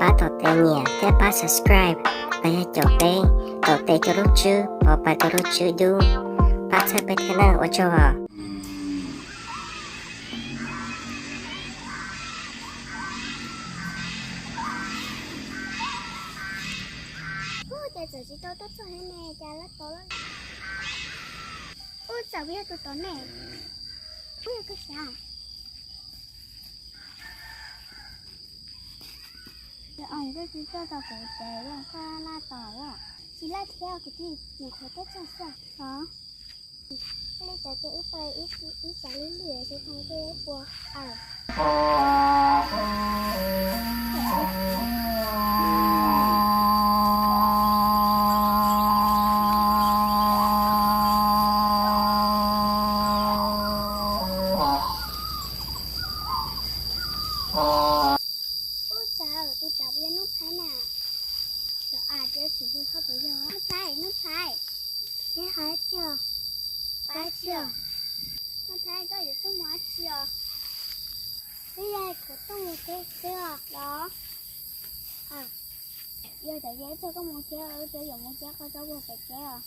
Pab tom tes nyiam thiab pab subscribe los yog caum peb, tom tes cov lub tswb pov pais rau lub tswb dub. Pab txhawb peb thiab nawb, ua tsaug os. Ub, cas txawm tsis tau tuaj txog thiab ne, cas lawv tod lawm. Ub, txawm yog tus tod ne. Ub, yog koj xav. Os, koj tsis txawj tau kuv ces koj laj tos os. Tsis laj thiab, kuv tij mus qhov tuaj txog xwb os. Li cas ces ib tau ib tsam li li xwb, thov koj pua. Ub, cas tus tsov yog Nuj Phaib na? Cov a, tab sis hu thaj puas yog Nuj Phaib, Nuj Phaib. Neb hais tsi os? Pab tsi os? Nuj Phaib, koj yuav tuaj mus dab tsi os? Twb yog kuv tuaj mus teb xwb os. Los, yog cov yog ib tug koj mus thiab, wb twb yuav mus thiab, koj txhob ua pem teb os.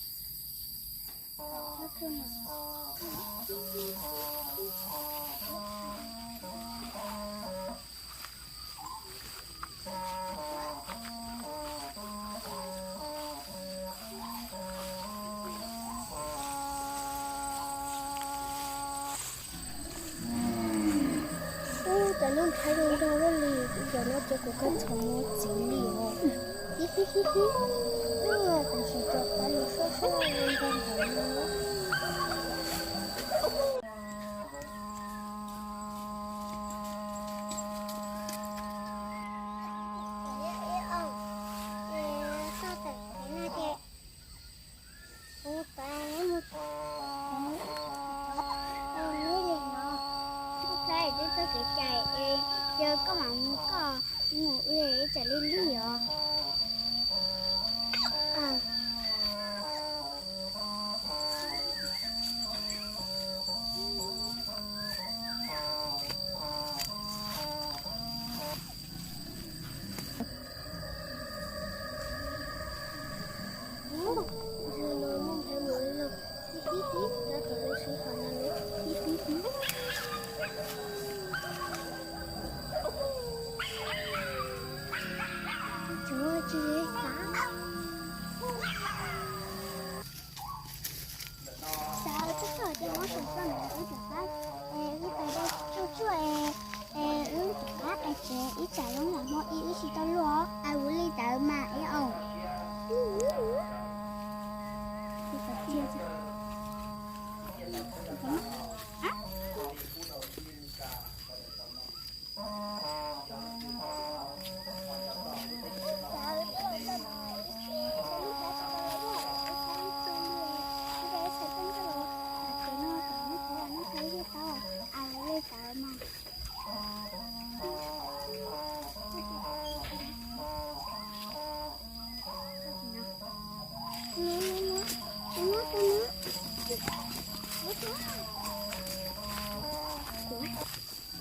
Ub, cas Nuj Phaib zoo nraug luaj li, zaum no ces kuv khav txhom mus txiv li os. Hib hib hib hib. Tam sim rau qhov nws soj soj zoo nraug ntawd no. Ub, pab mus, mus li no, Nuj Phaib, twb txog kev cai es, yog koj mam mus koj, mus ua ib tsam li li os. Xav txog txog ces muab saum txog ntawd wb rov qab, es wb tais dej tsuaj tsuaj es, es wb rov qab ais tsev ib tsam zoo nram hmo ib wb tsis tau luaj, ais ua li ntawd mas es os.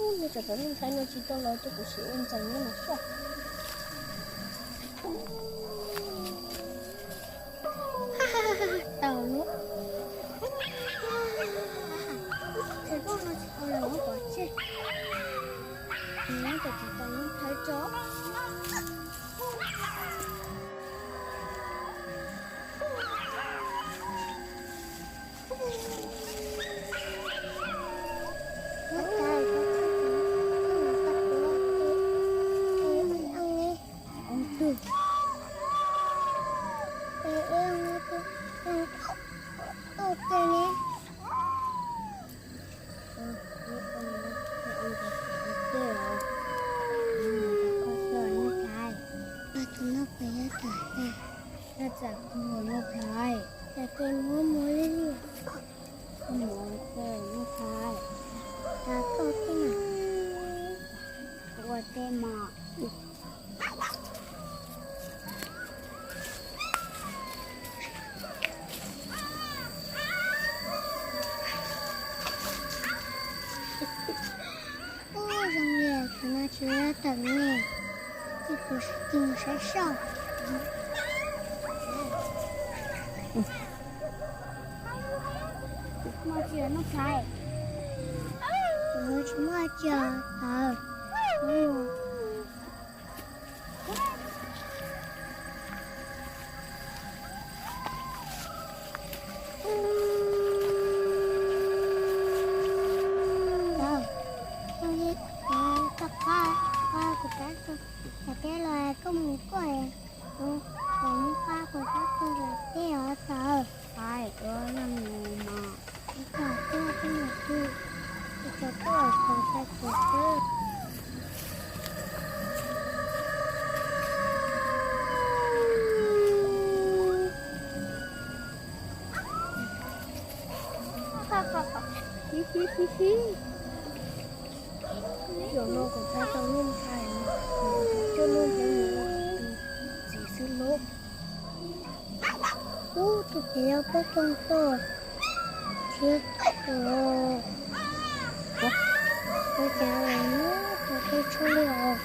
Ub, nws tseem pom Nuj Phaib no tsis tau los ces kuv sim ua ntxeev nyob no xwb. Tau lub, tsis tau los pov tseg. Nws tseem tsis tau Nuj Phaib tso. Kuv mus saib soj. Muaj tsis muaj tshais? Kuv tsis muaj tshais tawv. Txog qab, qab kuv tab txog, txog teb los koj mus koj, kuv, kuv mus qab kuv tab txog teb os txog. Hais ua yog mus mas, ib txog tuaj peb mus twg, ib txog tuaj qhov sai kuv xwb. Zaum no kuv txhais tau lub ntxhais, coj lub ntxhais mus ua tus txiv xwb lauj. Ub, tus txiv yog pob toog tuaj thiab os. Ua cas tus tej tshuaj li os.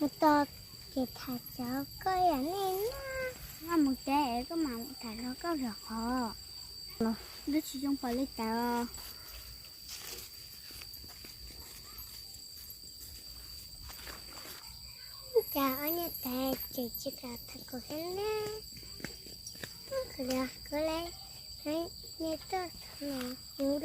Mus tos ces tham cov koj yam nej na. Koj mus tsev es koj mam tham los koj zam qhov. Twb tsis zoo pom li cas. Cas ob niag tais ces tsis kam tham kuv thiab ne. Kuv li, kuv li, niag tuaj no, ub,